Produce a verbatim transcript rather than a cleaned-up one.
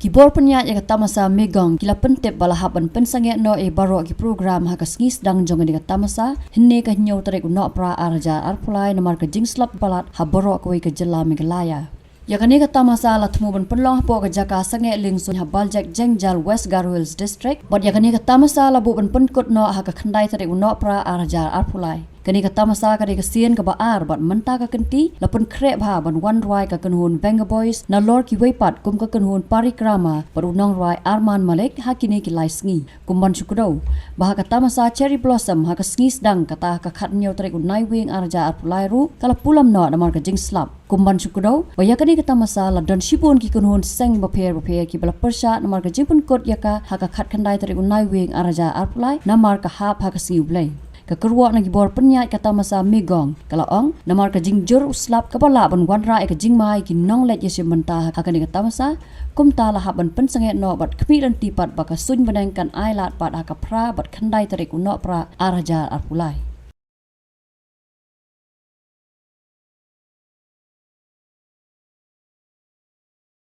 Ki bor pynïaid ïa ka tamasa Megong ki la pyntip ba la hap ban pynsangeh noh ïa baroh ki program ha ka sngi sdang jong kane ka tamasa, hynne ka hynñiew tarik u Nohprah ar hajar arphew lai, namar ka jingslap palat ha baroh kawei ka jylla Meghalaya. Ïa kane ka tamasa la thmu ban pynlong hapoh ka jaka sangeh liengsuiñ ha Baljek Jengjal, West Garo Hills District, bad ïa kane ka tamasa la buh ban pynkut noh ha ka khyndai tarik u Nohprah ar hajar arphew lai. Kane ka tamasa ka dei ka sien kaba ar bad mynta ka kynti la pynkhreh bha ban wanrwai ka kynhun Venga Boys nalor kiwei pat kum ka kynhun Parikrama bad u nongrwai Arman Malik ha kine ki lai sngi. Kum ban shu kdew ba ha ka tamasa Cherry Blossom ha ka sngi sdang, kata ha ka khathynñiew tarik u Naiwieng ar hajar arphew lai ruh, ka la pulom noh namar ka jingslap. Kum ban shu kdew ba ïa kane ka tamasa la don shibun ki kynhun seng bapher bapher kiba la pyrshah namar ka jingpynkut ïa ka ha ka khatkhyndai tarik u Naiwieng ar hajar arphew lai, namar ka hap ha ka sngi U Blei. Ka kyrwoh na ki bor pynïaid ka tamasa Megong ka la ong, namar ka jingjur u slap kaba lah ban wanrah ïa ka jingma ïa ki nongleit ïashim bynta ha kane ka tamasa, kumta la hap ban pynsangeh noh bad khmih lynti pat ba ka suiñ bneng kan ailad pat ha ka phra bad khyndai tarik u Nohprah ar hajar arphew lai.